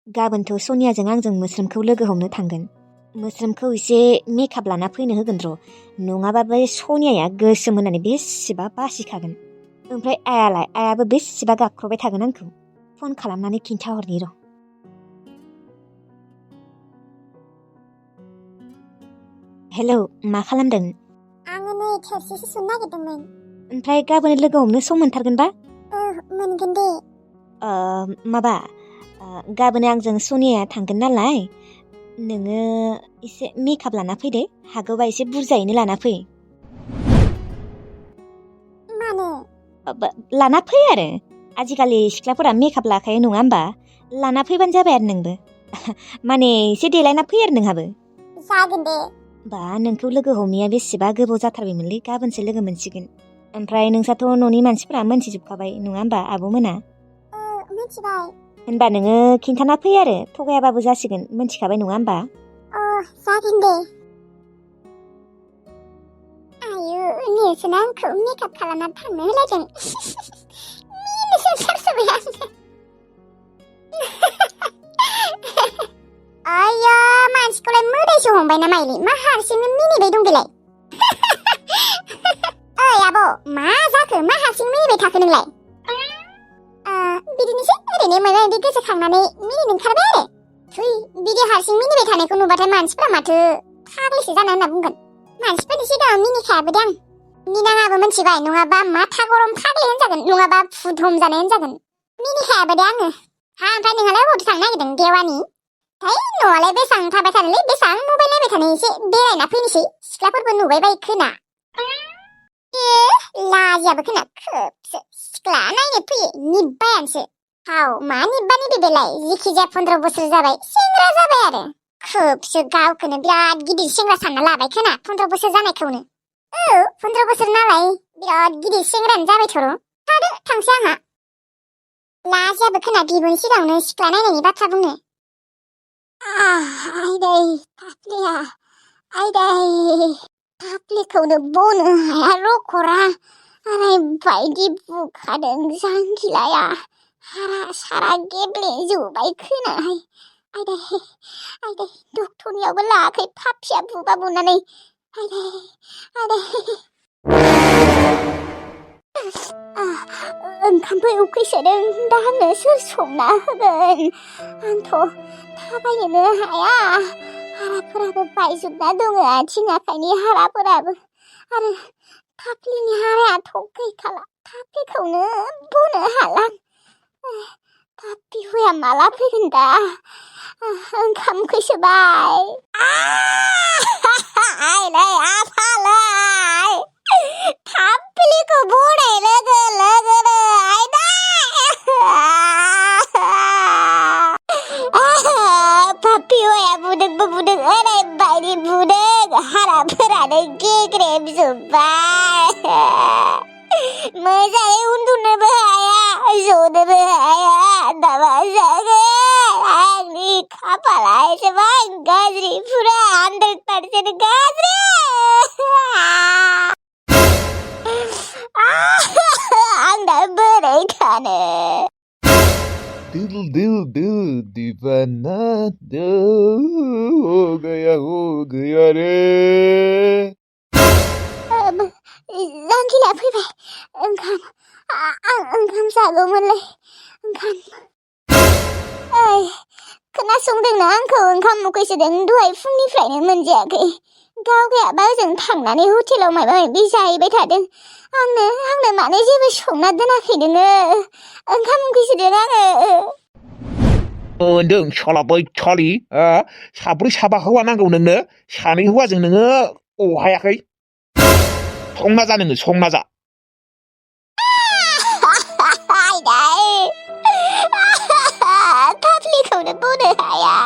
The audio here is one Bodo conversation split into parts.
गाबोनथ' सनियाजों आंजों मोस्रोमखौ लोगो हमनो थांगोन। मोस्रोमखौ एसे मेकआप लाना फैनो होगोन र'। नङाबा बे सनियाया गोसोम होननानै बेसेबा बासिखागोन। ओमफ्राय आयाबो बेसेबा गाबख्रबाय थागोन आंखौ। फन खालामनानै खिन्थाहरनि र'। हेलौ, मा खालामदों? आङो नै थोरसिसो सुनो नागिरदोंमोन। ओमफ्राय गाबोन लोगो हमनो सम मोनथारगोनबा? मोनगोन दे। माबा गाबोन आंजों सनिया थांगोन नालाय नोङो एसे मेकआप लाना फैदे। हागौबा एसे बुरजायैनो लाना फै। मानो? लाना फै आरो। आजिखालि सिख्लाफोरा मेकआप लाखायो नङा होमबा? लाना फैबानो जाबाय आरो नोंबो। माने एसे देलायना फै आरो नोंहाबो। जागोन दे। बा नोंखौ लोगो हमनाया बेसेबा गोबाव जाथारबायमोनलै। गाबोनसो लोगो मोनसिगोन। ओमफ्राय नोंसाथ' न'नि मानसिफोरा मोनथिजोबखाबाय नङा होमबा आब'मोना? मिथिबाय। होनबा नोङो खिन्थाना फै आरो। थगायाबाबो जासिगोन, मोनथिखाबाय नङा होमबा? जागोन दे। आयु, नेर्सोना आंखौ मेकआप खालामना थांनो होलायदों। मिनिनोसो ओंखारजोब्बाय आङो। आया, मानसिखौलाय मोदायसो हमबाय ना माइलि? मा हारसिंनो मिनिबाय दं बेलाय? ओइ आब', मा जाखो? मा हारसिं मिनिबाय थाखो नोंलाय? बिदिनोसै, ओरैनो माबा माबि गोसोखांनानै मिनिनो ओंखारबाय आरो। थुइ, बिदि हारसिं मिनिबाय थानायखौ नुबाथाय मानसिफ्रा माथो फाग्लिसो जाना होनना बुंगोन। मानसिफोरनि सिगाङाव मिनिखायाबो दां। मिनाङाबो मोनथिबाय, नङाबा माथा गरम फाग्लि होनजागोन, नङाबा भुत हमजानाय होनजागोन। मिनिखायाबो दे आङो। ओमफ्राय नोंहालाय बबावथो थांनो नागिरदों देवानि? न'आलाय बेसेबां थाबाय थानोलै, बेसेबां मबाइल नायबाय थानो? एसे बेरायना फैनोसै, सिख्लाफोरबो नुबाय बायो खोना। लाजियाबो खोना, खोबसो सिख्ला नायनो फैयो, निब्बायानोसो। मा निब्बा निब्बि बेलाय? जिखिजाया 15 बोसोर जाबाय, सेंग्रा जाबाय आरो। खोबसो गावखौनो बिराद गिदिर सेंग्रा सानना लाबाय खोना, 15 बोसोर जानायखौनो। 15 बोसोर नालाय बिराद गिदिर सेंग्रायानो जाबाय थर'। थादो, थांसै आंहा। लाजियाबो खोना बिब'नि सिगाङावनो सिख्ला नायनायनि बाथ्रा बुंनो। आइदै फाफ्लिया, आइदै फाफ्लिखौनो बनो हाया रखरा। ओरैबायदि बुखादों जांगिलाया। हारा सारा गेब्लेजोब्बाय खोनाहाय। आइदै डक्टरनियावबो लाङाखै, फाफ्लिया बुबा बुनानै। आइदै ओंखामबो उखैसोदों, दा आंनो सोर संना होगोन? आंथ' थाबायनोनो हाया। हाराफोराबो बायजोबना दङ, आथिं आखाइनि हाराफोराबो। आरो फाफ्लिनि हारायाथ' गैखाला, फाफ्लिखौनो बनो हाला। बिहुया माला फैगोन दा? ओंखाम उखैसोबाय। आइलै आफालै, फाफ्लिखौ बनाय लोगो लोगोनो आइदै फाफ्लिया बुदोंबो बुदों, ओरैबायदि बुदों, हाराफोरानो गेग्रेबजोब्बाय। मोजाङै उन्दुनोबो हाया, जनोबो हाया। दा मा जागोन? आंनि खाफाला एसेबां गाज्रि, फुरा 100% गाज्रि। आं दा बोरै थानो? दिल दिल दिल दीवाना दिल हो गया रे। जांगिला फैबाय। ओंखाम, आं ओंखाम जागौमोनलै, ओंखाम। ओइ, खोनासंदोंना आंखौ? ओंखाम उखैसोदों, दहाय फुंनिफ्रायनो मोनजायाखै। गावगायाबा ओजों थांनानै हटेलाव माबा माबि जाहैबाय थादों। आंनो मानो जेबो संना दोनाखै नोङो? ओंखाम उखैसोदों आङो। होनदों साला बैखालि, साब्रै साबा हौवा नांगौ नोंनो, सानै हौवाजों नोङो अहायाखै? संना जा नोङो, संना जा। फाफ्लिखौनो बनो हाया,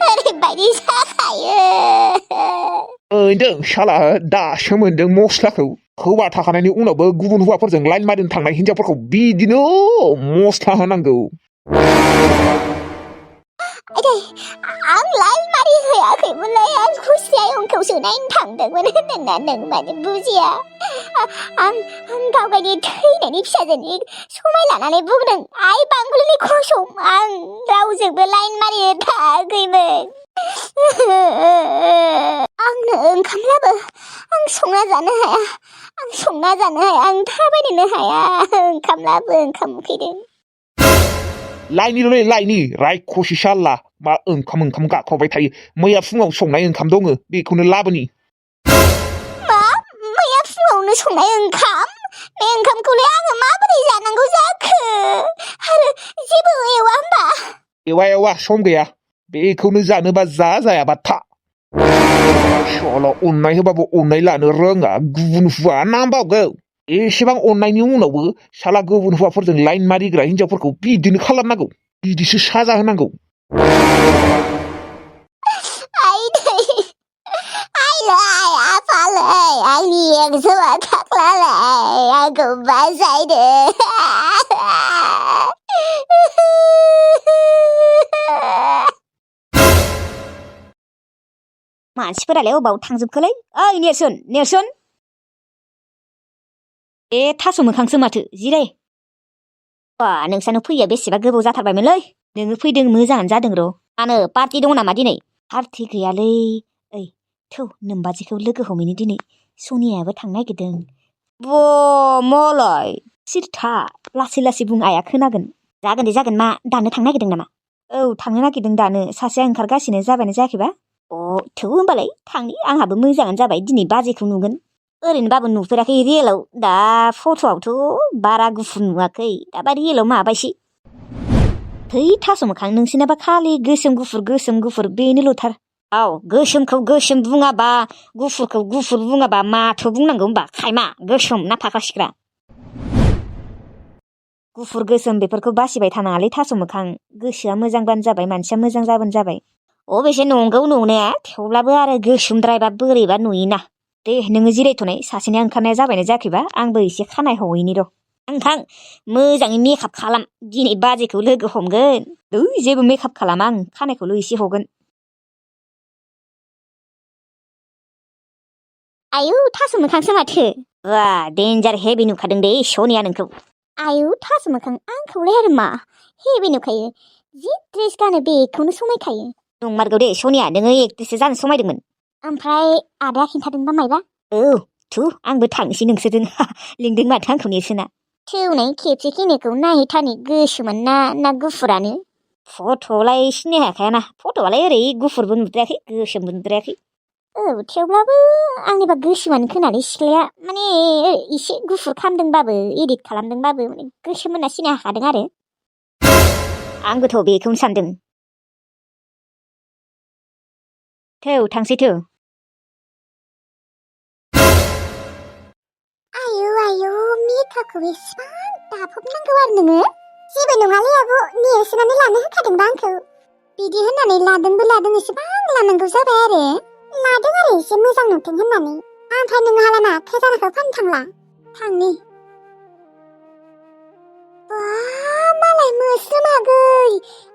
ओरैबायदि जाखायो। होनदों साला, दासो मोनदों मस्लाखौ। हौवा थाखानायनि उनावबो गुबुन हौवाफोरजों लाइन मारिनो थांनाय हिनजावफोरखौ बिदिनो मस्ला होनांगौ। आदै आंलाय मारै होयाखैमोनलाय आं खुसियाय अंखौसो नायनो थांदोंमोन होनना नों मानो बुजिया आं गावगायनि थैनायनि फिसाजोनि समाय लानानै बुंदों आइ बांगुलिनि खसम आं रावजोंबो लाइन मारिनो थाङाखैमोन आंनो ओंखामब्लाबो आं संना जानो हाया आं थाबायनोनो हाया ओंखामब्लाबो ओंखाम उखैदों लाइनि रायख'सि साल्ला मा ओंखाम गाख्रबबाय थायो मैया फुङाव संनाय ओंखाम दङ बेखौनो लाबोनि मा मैया फुङावनो संनाय ओंखाम बे ओंखामखौलाय आङो माबोरै जानांगौ जाखो आरो जेबो एवा होमबा एवा सम गैया बेखौनो जानोबा जायाबा था सल' अननाय होबाबो अननाय लानो रोङा गुबुन हुआ नांबावगौ एसेबां अननायनि उनावबो साला गुबुन हौवाफोरजों लाइन मारिग्रा हिनजावफोरखौ बिदिनो खालामनांगौ बिदिसो साजा होनांगौ आंनि एक्सआ थाख्लालाय आंखौ बासायदो मानसिफोरालाय अबाव थांजोबखोलै ओइ नेरसोन ए थास' मोखांसो माथो जिराय नोंसानो फैया बेसेबा गोबाव जाथारबायमोनलै नोङो फैदों मोजाङानो जादों र' मानो पार्टि दङ नामा दिनै पार्टि गैयालै ओइ थौ नोमबाजैखौ लोगो हमैनो दिनै सनियाबो थांनो नागिरदों मालाय सिरथा लासै बुं आइया खोनागोन जागोन मा दानो थांनो नागिरदों नामा औ थांनो नागिरदों दानो सासेया ओंखारगासिनो जाबायानो जायाखैबा थौ होमबालाय थांनि आंहाबो मोजाङानो जाबाय दिनै बाजैखौ नुगोन ओरैनोबाबो नुफेराखै रियेलाव दा फट'आवथ' बारा गुफुर नुवाखै दाबा रियेलाव माबायसै थै थास' मोखां नोंसिनाबा खालि गोसोम गुफुर बेनोल'थार औ गोसोमखौ गोसोम बुङाबा गुफुरखौ गुफुर बुङाबा माथो बुंनांगौ होमबा खायमा गोसोम ना फाख्रा सिख्रा गुफुर गोसोम बेफोरखौ बासिबाय थानाङालै थास' मोखां गोसोआ मोजांबानो जाबाय मानसिया मोजां जाबानो जाबाय अबेसे नंगौ नंनाया थेवब्लाबो आरो गोसोमद्रायबा बोरैबा नुयोना दे नोङो जिरायथ'नाय सासेनिया ओंखारनाया जाबायना जायाखैबा आंबो एसे खानाय हयैनि र' थां मोजाङै मेकआप खालाम दिनै बाजैखौ लोगो हमगोन जेबो मेकआप खालामा आं खानायखौल' एसे हगोन आयु थास' मोखांसो माथो वा डेन्जार हेभि नुखादों दे सनिया नोंखौ आयु थास' मोखां आंखौलाय आरो मा हेभि नुखायो जि ड्रेस गानो बेखौनो समायखायो नंमारगौ दे सनिया नोङो एक्ट्रेससो जानो समायदोंमोन ओमफ्राय आदाया खिन्थादोंबा मायबा औ आंबो थांनोसै नोंसोरजों लिंदों माथो आंखौ नेर्सोना थौनाय खेबसे खिनिखौ नायहैथानि गोसोमोन ना गुफुरानो फट'आवलाय सिनाय हाखायाना फट'आलाय ओरै गुफुरबो नुद्रायाखै गोसोमबो नुद्रायाखै औ थेवब्लाबो आंनिबा गोसोमानो खोनालै सिख्लाया माने एसे गुफुर खालामदोंबाबो एडिट खालामदोंबाबो माने गोसोम होनना सिनाय हाखादों आरो आंबोथ' बेखौनो सानदों थांसै आयु मेकापखौ एसेबां दाफबनांगौ आरो नोङो जेबो नङालै आब' नेर्सोनानै लानो होखादोंबा आंखौ बिदि होननानै लादों एसेबां लानांगौ जाबाय आरो लादों आरो एसे मोजां नुथों होननानै ओमफ्राय नोंहालाय मा खैजानाखौ फाननो थांला थांनि मालाय मोस्रोम आगै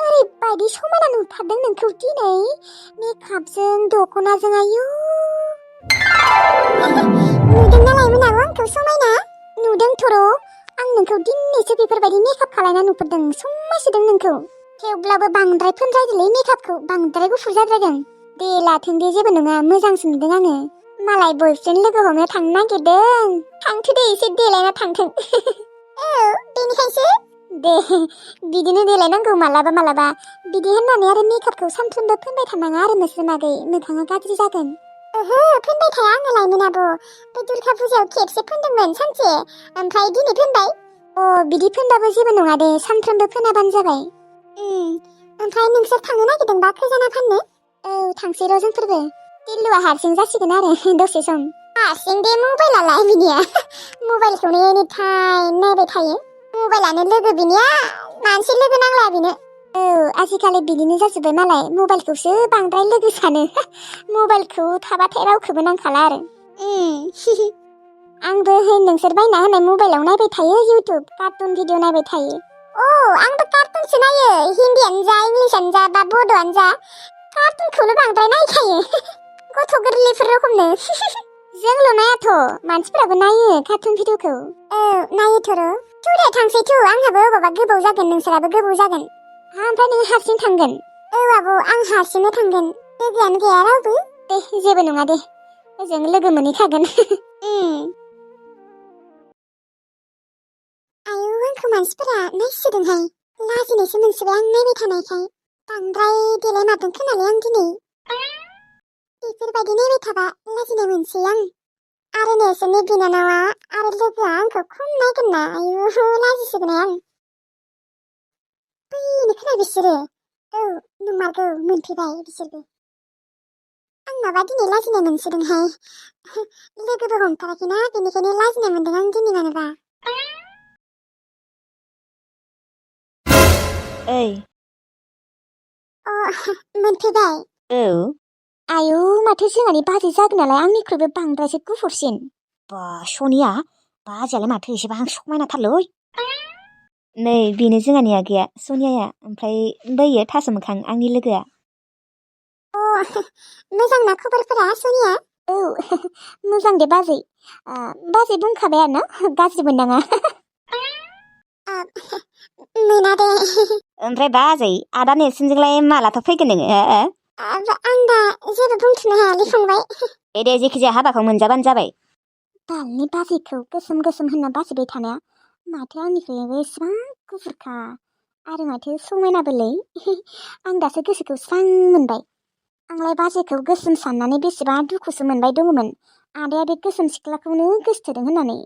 ओरैबायदि समायना नुथारदों नोंखौ दिनै मेकापजों दख'नाजों आयु नुदोंना लायमोनाबो आंखौ समायना नुदोंथ' र' आं नोंखौ दिनैसो बेफोरबायदि मेकाप खालायना नुफेरदों समायसोदों नोंखौ थेवब्लाबो बांद्राय फोनद्रायदोलै मेकापखौ बांद्राय गुफुर जाद्रायदों दे लाथों दे जेबो नङा मोजांसो नुदों आङो मालाय बयफ्रेन्ड लोगो हमनो थांनो नागिरदों थांथो दे एसे देलायना थांथों औ बेनिखायसो दे बिदिनो देलायनांगौ मालाबा बिदि होननानै आरो मेकापखौ सानफ्रोमबो फोनबाय थानाङा आरो मोस्रोम आगै मोखाङा गाज्रि जागोन ओहो फोनबाय थाया आङो लायमोन आब' बे दुर्गा फुजायाव खेबसे फोनदोंमोन सानसे ओमफ्राय दिनै फोनबाय बिदि फोनबाबो जेबो नङा दे सानफ्रोमबो फोनाबानो जाबाय ओमफ्राय नोंसोर थांनो नागिरदोंबा खैजाना फाननो औ थांसै र' जोंफोरबो दिल्लुआ हारसिं जासिगोन आरो दसे सम हारसिं दे मबाइलालाय बिनिया मबाइलखौनो एनि टाइम नायबाय थायो मबाइलानो लोगो बिनिया मानसि लोगो नांला बिनो औ आजिखालि बिदिनो जाजोब्बाय मालाय मबाइलखौसो बांद्राय लोगो सानो मबाइलखौ थाबाथाय रावखौबो नांखाला आरो आंबो नोंसोर बायना होनाय मबाइलाव नायबाय थायो इउटुब कार्टुन भिडिअ नायबाय थायो आंबो कार्टुन कार्टुनसो नायो हिन्दीयानो जा इंलिसानो जा बा बड'आनो जा कार्टुनखौनो बांद्राय नायखायो गथ' गोरलैफोर रखमनो जोंल' नायाथ' मानसिफोराबो नायो कार्टुन भिडिअखौ नायोथ' र' थौ दे थांसै थौ आंहाबो अबावबा गोबाव जागोन नोंसोराबो गोबाव जागोन ओमफ्राय नों हारसिं थांगोन आबौ आं हारसिंनो थांगोन लोगोआनो गैया रावबो दे जेबो नङा दे ओजों लोगो मोनहैखागोन आयौ आंखौ मानसिफोरा नायसोदोंहाय लाजिनायसो मोनसोबाय आं नायबाय थानायखाय बांद्राय देलाय मादों खोनालै आं दिनै बेफोरबायदि नायबाय थाबा लाजिनाय मोनसै आं आरो नोंसोरनि बिनानावा आरो लोगोआ आंखौ खम नायगोन ना आयौ लाजिसिगोन आं बैनो खोना बिसोरो नंमारगौ मोनफैबाय बिसोरबो आं माबा दिनै लाजिनाय मोनसोदोंहाय लोगोबो हमथाराखैना बेनिखायनो लाजिनाय मोनदों आं दिनै मानोबा ओइ मोनफैबाय औ आयौ माथो जोंहानि बाजै जागोन नालाय आंनिख्रुइबो बांद्रायसो गुफुरसिन बा सनिया बाजैयालाय माथो एसेबां समायनाथारलै नै बेनो जोंहानि आगैया सनियाया ओमफ्राय बैयो थास मोखां आंनि लोगोआ मोजां ना खबरफोरा सनिया मोजां दे बाजै बाजै बुंखाबाय आरो ना गाज्रि मोननाङा मोना दे ओमफ्राय बाजै आदा नेरसोनजोंलाय मालाथो फैगोन नोङो आं दा जेबो बुंथ'नो हायालै फंबाय दे जेखिजाया हाबाखौ मोनजाबानो जाबाय बालनि बाजैखौ गोसोम गोसोम होनना बासिबाय थानाया माथो आंनिख्रुइबो एसेबां गुफुरखा आरो माथो समायनाबोलै आं दासो गोसोखौ स्रां मोनबाय आंलाय बाजैखौ गोसोम साननानै बेसेबा दुखुसो मोनबाय दङमोन आदाया बे गोसोम सिख्लाखौनो गोसोथोदों होननानै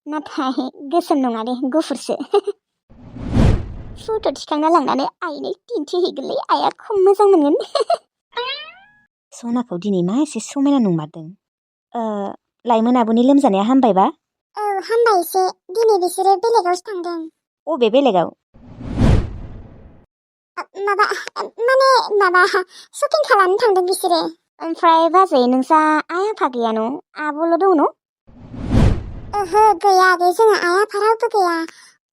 नाथाय गोसोम नङा दे गुफुरसो फट' थिखांना लांनानै आइनो दिन्थिहैगोनलै आइया खम मोजां मोनगोन सनाखौ दिनै मा एसे समायना नुमारदों लाइमोन आब'नि लोमजानाया हामबायबा हामबाय एसे दिनै बिसोरो बेलेगावसो थांदों अबे बेलेगाव माने शपिं खालामनो थांदों बिसोरो ओमफ्राय बाजै नोंसा आइ आफा गैया न' आब'ल' दं न' ओहो गैया दे जोंहा आइ आफा रावबो गैया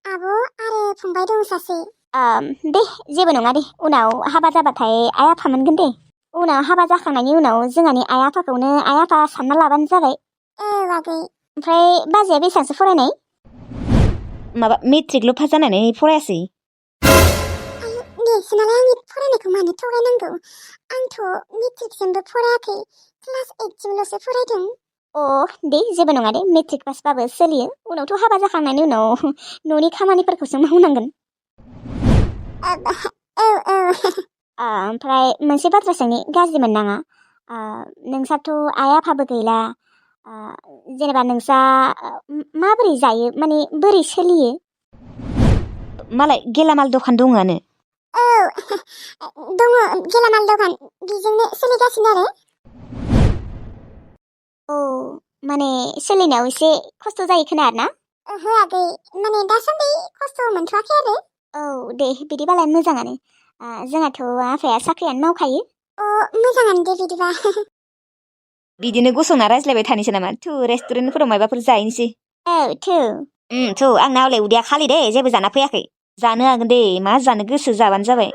आब' आरो फंबाय दं सासे दे जेबो नङा दे उनाव हाबा जाबाथाय आइ आफा मोनगोन दे उनाव हाबा जाखांनायनि उनाव जोंहानि आइ आफाखौनो आइ आफा सानना लाबानो जाबाय आगै ओमफ्राय बाजैया बेसेबांसो फरायनाय माबा मेट्रिकल' पास जानानै फरायासै नेरसोनालाय आंनि फरायनायखौ मानो थगायनांगौ आंथ' मेट्रिकसिमबो फरायाखै क्लास 8सिमल'सो फरायदों दे जेबो नङा दे मेट्रिक पासबाबो सोलियो उनावथ' हाबा जाखांनायनि उनाव न'नि खामानिफोरखौसो मावनांगोन ओमफ्राय मोनसे बाथ्रा सोंनि गाज्रि मोननाङा नोंसाथ' आइ आफाबो गैला जेनेबा नोंसा माबोरै जायो माने बोरै सोलियो मालाय गेलामाल दखान दङआनो दङ गेलामाल दखान बेजोंनो सोलिगासिनो आरो माने सोलिनायाव एसे खस्थ' जायो खोना आरोना ओहो आगै माने दासान्दि खस्थ' मोनथ'वाखै आरो दे बिदिबालाय मोजाङानो जोंहाथ' आफाया साख्रियानो मावखायो मोजाङानो दे बिदिबा बिदिनो गसंना रायज्लायबाय थानोसै नामा थु रेस्टुरेन्टफोराव माबाफोर जाहैनोसै थु आंना हले उदैया खालि दे जेबो जाना फैयाखै जानो हागोन दे मा जानो गोसो जाबानो जाबाय